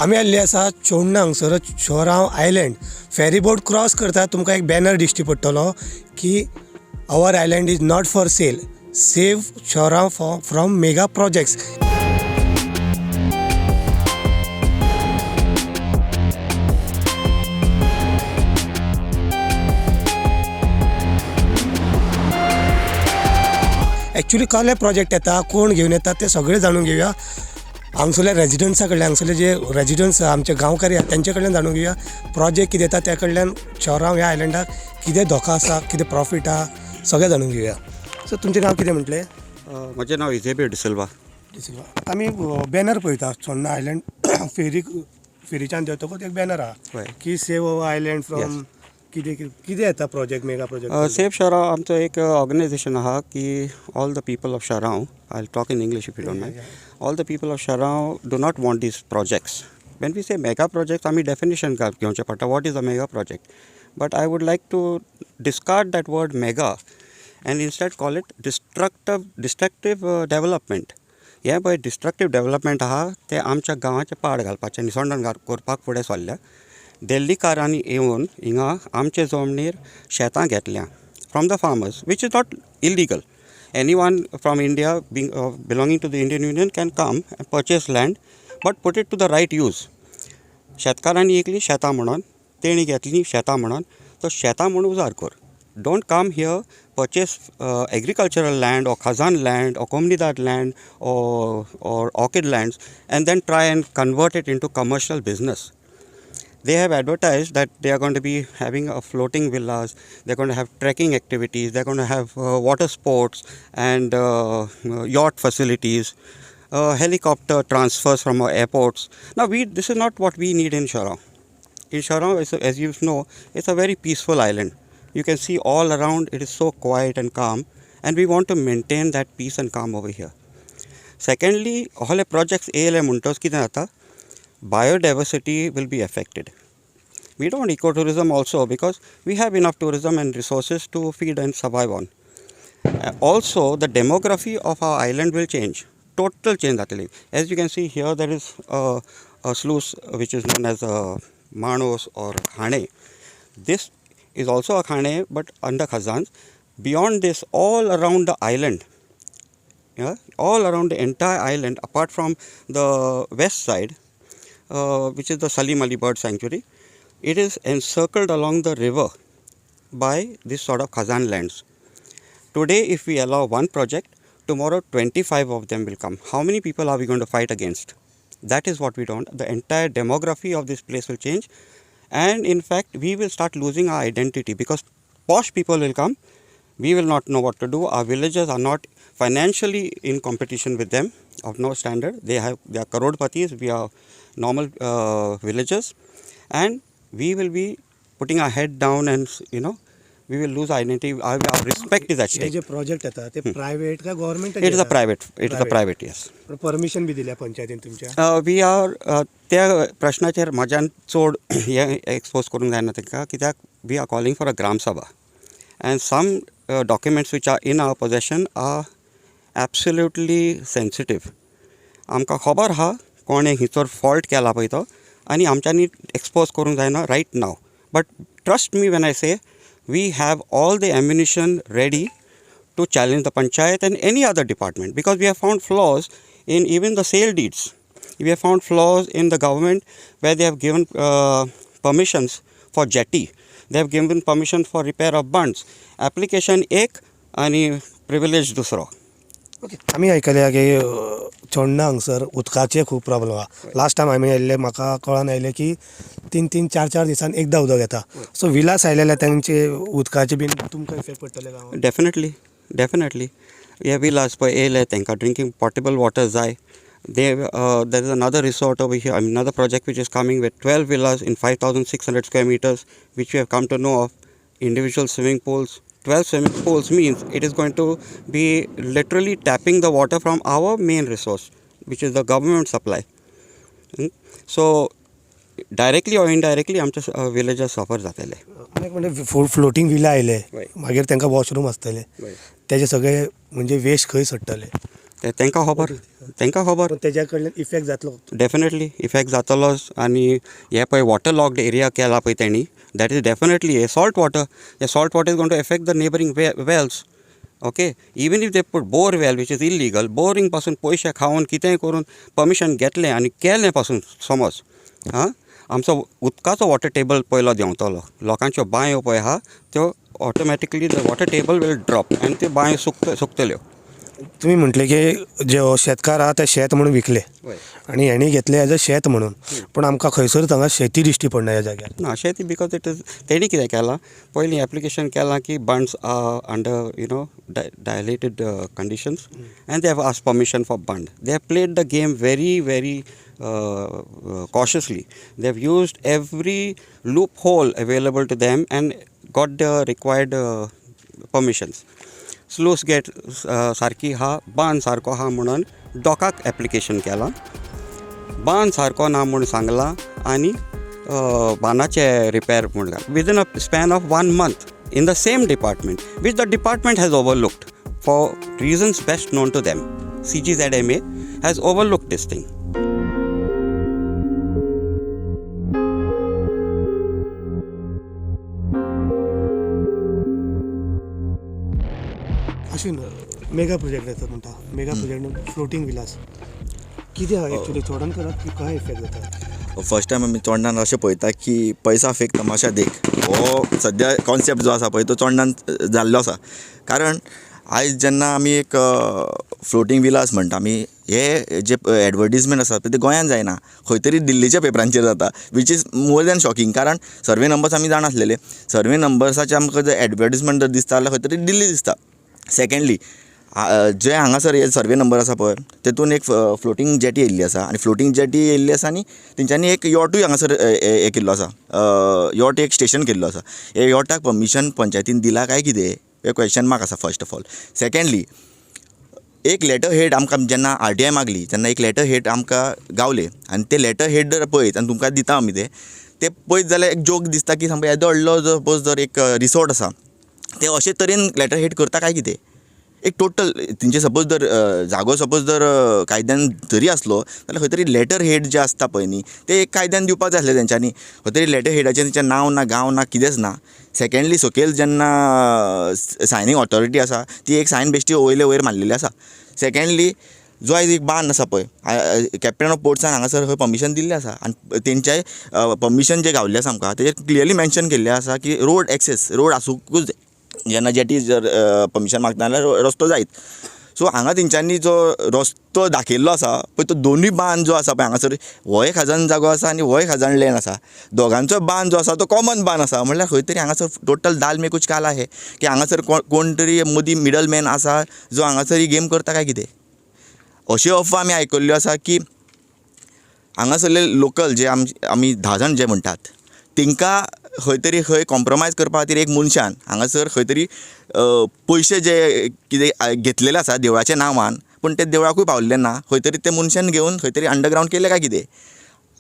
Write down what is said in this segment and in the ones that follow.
आमी आयिल्ले आसा चोडणा हांगसर चोराव आयलँड फेरीबोट क्रॉस करता तुमकां एक बॅनर दिश्टी पडटलो की our island is not for sale, save Chorao from mega projects. Actually कसले प्रोजेक्ट येता, कोण घेवन येता ते सगळें जाणून घेवया. हांगसरल्या रेजिडंट्सा कडल्यान, हांगसरले जे रेजिडंट्स आहा, आमचे गांवकारी आहा, तेंचे कडल्यान जाणून घेवया प्रोजेक्ट कितें येता, त्या कडल्यान चोराव ह्या आयलंडाक कितें धोको आसा, कितें प्रॉफीट आहा, सगळें जाणून घेवया. सो तुमचें नांव कितें म्हटलें? म्हजें नांव इझेबियल डिसिल्वा. आतां आमी बॅनर पळयता चोडणा आयलंड फेरी फेरीच्यान देंवतकूच एक बॅनर आहा की सेव our island from कितें कितें येता प्रोजेक्ट, मेगा प्रोजेक्ट. सेव शराव आमचो एक ऑर्गनायझेशन आहा की all the people of Chorao, I talk in English if you don't mind, all the people of Chorao do not want these projects. When we say mega projects आमी definition घेवचें पडटा, what is a mega project. But I would like to discard that word mega and instead call it destructive development. हें पळय डिस्ट्रक्टीव development आहा तें आमच्या गांवाचें पाड घालपाचें, निसंडण करपाक फुडें सरल्या. दिल्लीकारांनी येवन हिंगा आमचे जमनीर शेतां घेतल्या from the farmers, which is not illegal. Anyone from India being belonging to the Indian Union can come and purchase land, but put it to the right use. शेतकारांनी एकली शेतां म्हणून तेणी घेतली शेतां म्हणून तो शेतां म्हूण उजार कर. Don't come here purchase agricultural land or khazan land or comunidade land or orchid lands and then try and convert it into commercial business. They have advertised that they are going to be having a floating villas, they are going to have trekking activities, they are going to have water sports and yacht facilities, helicopter transfers from our airports. Now, this is not what we need in Chorao. In Chorao, as you know, it's a very peaceful island. You can see all around it is so quiet and calm, and we want to maintain that peace and calm over here. Secondly, all the projects येयले म्हणटच कितें जाता, biodiversity will be affected. We don't want ecotourism also because we have enough tourism and resources to feed and survive on. Also, the demography of our island will change. Total change जातली. As you can see here, there is a sluice which is known as a Manos or Khane. This is also a Khane but under Khazans. Beyond this, all around the island, yeah, all around the entire island, apart from the west side, which is the Salim Ali Bird Sanctuary, it is encircled along the river by this sort of Khazan lands. Today, if we allow one project, tomorrow 25 of them will come. How many people are we going to fight against? That is what we don't. The entire demography of this place will change. And in fact, we will start losing our identity because posh people will come. We will not know what to do. Our villagers are not financially in competition with them, of no standard. They are crorpatis, we are normal villagers. And we will be putting our head down and, you know, we will lose identity. Our respect is at hey stake. J project येता ते private काय government? It is a private. It is a private, yes. Permission बी दिल्या पंचायतीन तुमच्या? We are त्या प्रश्नाचेर म्हज्यान चड हें एक्सपोज करूंक जायना तांकां, कित्याक we are calling for a gram sabha and some documents which are in our possession are absolutely sensitive. आमकां खबर आहा कोणें हिचोर फॉल्ट केला पळय तो, आनी आमच्यांनी एक्सपोज करूंक जायना right now. But trust me when I say we have all the ammunition ready to challenge the panchayat and any other department, because we have found flaws in even the sale deeds. We have found flaws in the government where they have given permissions for jetty. They have given permission for repair of bunds. Application एक आनी privilege दुसरो. Okay, आमी आयकल्या की चोडणा हांगसर उदकाचे खूब प्रॉब्लम आहा. लास्ट टायम आमी आयिल्ले म्हाका कळोन आयलें की 3-3, 4-4 दिसान एकदां उदक येता. सो विलास आयले जाल्यार तांचे उदकाचे बीन तुमकां इफेक्ट पडटले गांवांत? Definitely, definitely. हे विलास पळय येयले तांकां ड्रिंकींग पोटेबल वॉटर जाय. There is another resort over here, another project which is coming with 12 villas in 5,600 square meters, which we have come to know of, individual swimming pools. 12 swimming pools means it is going to be literally tapping the water from our main resource, which is the government supply. So, directly or indirectly, आमचे villagers suffer जातले. आनी म्हणजे floating villa आयले, मागीर तांकां washroom आसतले, तेजे सगळे म्हणजे वेस्ट खंय सोडटले? ते तांकां खबर, तांकां खबर. पूण तेज्या कडल्यान इफेक्ट जातलो? डेफिनेटली इफेक्ट जातलोच. आनी हे पळय वॉटर लॉग्ड एरिया केला पळय तेणी, that is definitely a salt water. The salt water is going to affect the neighbouring wells, okay? Even if they put bore well, which is illegal, boring पासून पयशे खावन कितेंय करून परमिशन घेतलें आनी केलें पासून समज, आं, आमचो उदकाचो वॉटर टेबल पयलो देंवतलो. लोकांच्यो बांयो पळय आहा त्यो, automatically the water table will drop आनी त्यो बांयो सुकतल्यो. तुमी म्हटले की जे शेतकार आहा ते शेत म्हणून विकले आनी हेणी घेतले एज अ शेत म्हणून, पूण आमकां खंयसर हांगा शेती दिश्टी पडना ह्या जाग्यार. ना, शेती because it is तेणी कितें केलां, पयलीं एप्लिकेशन केलां की bunds are under dilated conditions and they have asked permission for bund. They have played the game very very cautiously. They have used every loophole available to them and got the required permissions. Sluice gate सारकी आहा, बांद सारको आहा म्हणून डॉकाक application केलां. बांद सारको ना म्हूण सांगलां आनी बांदाचे रिपेर म्हणलां within a span of one month in the same department, which the department has overlooked for reasons best known to them. CGZMA has overlooked this thing. Ashwin, mega project येतात म्हणटा, मेगा प्रोजेक्ट फ्लोटींग विलास कितें आहा actually? चोडणकराक काय effect जाता? First time आमी चोडणान अशें पळयता की पैसा फेक तमाशा देख हो सद्या कॉन्सेप्ट जो आसा पळय तो चोडणान जाल्लो आसा. कारण आयज जेन्ना आमी एक फ्लोटींग विलास म्हणटा, आमी हे जे एडवर्टीजमेंट आसा ते गोंयांत जायना, खंय तरी दिल्लीच्या पेपरांचेर जाता, which is more than shocking. कारण सर्वे नंबर्स आमी जाणा आसलेले, सर्वे नंबर्साचे आमकां जर एडवर्टीजमेंट जर दिसता जाल्यार खंय तरी दिल्ली दिसता. सेकेंडली, जे हांगासर हे सर्वे नंबर आसा पळय तेतून एक फ्लोटींग जेटी येयल्ली आसा आनी फ्लोटींग जेटी येयल्ली आसा आनी तेंच्यांनी एक यॉटूय हांगासर हें केल्लो आसा, यॉट एक स्टेशन केल्लो आसा. हे यॉटाक परमिशन पंचायतीन दिलां काय कितें हें क्वेश्चन मार्क आसा फर्स्ट ऑफ ऑल. सेकेंडली, एक लेटर हेड आमकां जेन्ना आरटीआय मागली तेन्ना एक लेटर हेड आमकां गावले आनी ते लेटर हेड जर पळयत आनी तुमकां दिता आमी ते पळयत जाल्यार एक जोक दिसता की सामको येदो व्हडलो सपोज जर एक रिसोर्ट आसा ते अशे तरेन लेटर हेड करता काय कितें. एक टोटल तेंचे सपोज जर जागो सपोज जर कायद्यान जरी आसलो जाल्यार खंय तरी लेटर हेड जे आसता पळय न्ही ते एक कायद्यान दिवपाक जाय आसलें तेंच्यांनी. खंय तरी लेटर हेडाचें तेंचें नांव ना, गांव ना, कितेंच ना. सेकेंडली, सकयल जेन्ना सायनींग ऑथॉरिटी आसा ती एक सायन बेश्टी वयले वयर मारलेली आसा. सेकेंडली, जो आयज एक बांद आसा पळय, कॅप्टन ऑफ पोर्ट्सान हांगासर खंय परमिशन दिल्लें आसा आनी तेंचें परमिशन जें गावल्लें आसा आमकां तेजेर क्लियरली मेन्शन केल्लें आसा की रोड एक्सेस, रोड आसुंकूच जाय. जेन्ना जेटी जर परमिशन मागता जाल्यार रस्तो जायत. सो हांगा तेंच्यांनी जो रस्तो दाखयल्लो आसा पळय तो दोनूय बांद जो आसा पळय हांगासर हो एक खाजन जागो आसा आनी हो एक खाजन लँड आसा, दोगांचो बांद जो आसा तो कॉमन बांद आसा. म्हणल्यार खंय तरी हांगासर टोटल दाल में कुछ काला है की हांगासर कोण तरी मदीं मिडल मॅन आसा जो हांगासर ही गेम करता काय कितें. अश्यो अफवा आमी आयकल्ल्यो आसा की हांगासरले लोकल जे आमी 10 जाण जे म्हणटात तेंकां खंय तरी खंय कॉम्प्रोमायज करपा खातीर एक मनशान हांगासर खंय तरी पयशे जे कितें घेतलेले आसा देवळाच्या नांवान, पूण ते देवळाकूय पावल्ले ना, खंय तरी ते मनशान घेवन खंय तरी अंडरग्रावंड केले काय कितें.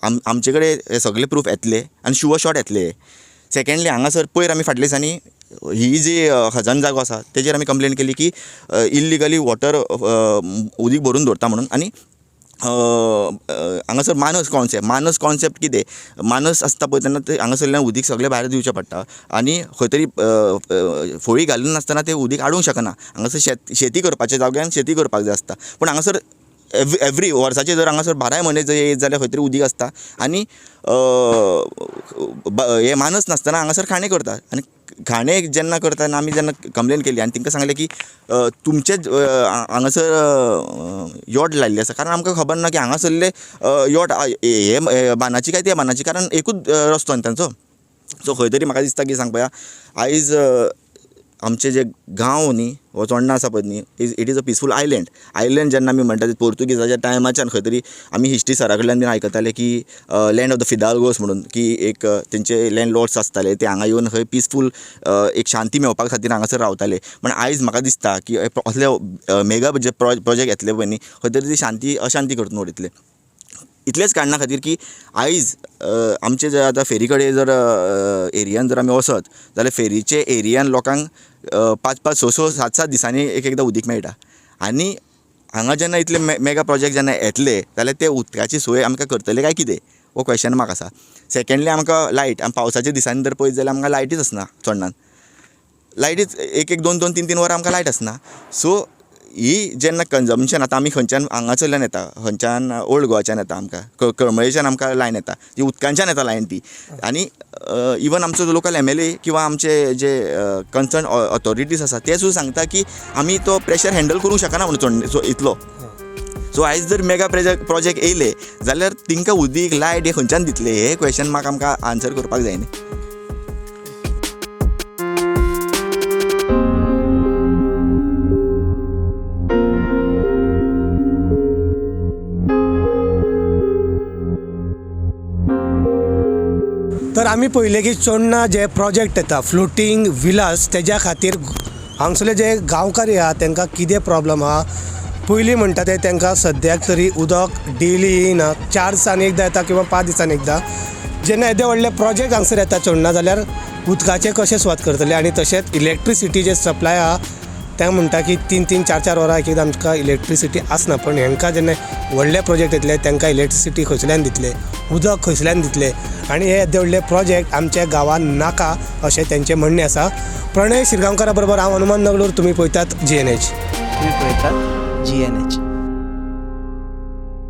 आमचे कडेन हे सगळे प्रूफ येतले आनी शुअर शॉट येतले. सेकेंडली, हांगासर पयर आमी फाटल्या दिसांनी ही जी खजान जागो आसा तेजेर आमी कंप्लेन केली की इल्लिगली वॉटर उदीक भरून दवरता म्हणून. आनी हांगासर मानस कॉन्सेप्ट, मानस कॉन्सेप्ट कितें, मानस आसता पळय तेन्ना ते हांगासरल्यान उदीक सगळें भायर दिवचें पडटा आनी खंय तरी फोळी घालून नासतना तें उदीक हाडूंक शकना. हांगासर शेती करपाच्या जाग्यान शेती करपाक जाय आसता, पूण हांगासर एवरी वर्साचे जर हांगासर बाराय म्हयने जर येयत जाल्यार खंय तरी उदीक आसता आनी हे मानस नासतना हांगासर खाणें करतात. आनी खाणें जेन्ना करता तेन्ना आमी जेन्ना कंप्लेन केली आनी तांकां सांगलें की तुमचेच हांगासर यॉट लायिल्ले आसा, कारण आमकां खबर ना की हांगासरले यॉट हे बांदाची काय त्या बांदाची, कारण एकूच रस्तो न्ही तांचो. सो खंय तरी म्हाका दिसता की सांग पळया आयज आमचे जे गांव न्ही हो चोडणा आसा पळय न्ही, it is a peaceful island. Island जेन्ना आमी म्हणटा ते पोर्तुगीजाच्या टायमाच्यान खंय तरी आमी हिस्ट्री सरा कडल्यान बीन आयकताले की लँड ऑफ the फिदाल्गोस म्हणून की एक तेंचे लँड लॉर्ड्स आसताले ते हांगा येवन खंय पिसफूल एक शांती मेळोवपा खातीर हांगासर रावताले. पूण आयज म्हाका दिसता की असले मेगा जे प्रोजेक्ट येतले पळय न्ही खंय तरी ती शांती अशांती करून उडयतले. इतलेच कारणा खातीर की आयज आमचे जे आतां फेरी कडेन जर एरियान जर आमी वचत जाल्यार फेरीचे एरियान लोकांक 5-5, 6-6, 7-7 दिसांनी एक एकदां उदीक मेळटा आनी हांगा जेन्ना इतले मेगा प्रोजेक्ट जेन्ना येतले जाल्यार ते उदकाची सोय आमकां करतले काय कितें, हो क्वेश्चन मार्क आसा. सेकेंडली आमकां लायट, आमी पावसाच्या दिसांनी जर पळयत जाल्यार आमकां लायटीच आसना चोडणान, लायटीच एक एक दोन दोन तीन तीन वरां आमकां लायट आसना. सो ही जेन्ना कन्जमशन आतां आमी खंयच्यान हांगासरल्यान येता, खंयच्यान ओल्ड गोवाच्यान येता, आमकां करमळेच्यान आमकां लायन येता, ती उदकांच्यान येता लायन ती. आनी इवन आमचो जो लोकल एमएलए किंवा आमचे जे कन्सर्न ऑथॉरिटीज आसा ते सुद्दां सांगता की आमी तो प्रेशर हँडल करूंक शकना म्हणून चोडणे इतलो. सो आयज जर मेगा प्रोजेक्ट येयले जाल्यार तांकां उदीक लायट हे खंयच्यान दितले, हे क्वेश्चन म्हाका आमकां आन्सर करपाक जाय न्ही. तर आमी पळयलें की चोडणा जे प्रोजेक्ट येता फ्लोटींग विलास, तेज्या खातीर हांगसरले जे गांवकारी आहा तांकां कितें प्रोब्लम आहा. पयलीं म्हणटा ते तांकां सद्याक तरी उदक डेली येयना, 4 दिसांनी एकदां येता किंवा 5 दिसांनी एकदां. जेन्ना येदे व्हडले प्रोजेक्ट हांगसर येता चोडणा जाल्यार उदकाचें कशें सुवात करतले, आनी तशेंच इलेक्ट्रिसिटी जे सप्लाय आहा ते म्हणटा की 3 3 4 4 वरां एक एकदां आमकां इलेक्ट्रिसिटी आसना. पण हेंकां जेन्ना व्हडले प्रोजेक्ट येतले तांकां इलेक्ट्रिसिटी खंयसरल्यान दितले, उदक खंयसरल्यान दितले, आनी हे येदे व्हडले प्रोजेक्ट आमच्या गांवांत नाका अशें तेंचें म्हणणें आसा. प्रणय शिरगांवकारा बरोबर हांव हनुमान नगलूर, तुमी पळयतात GNH. तुमी पळयतात GNH.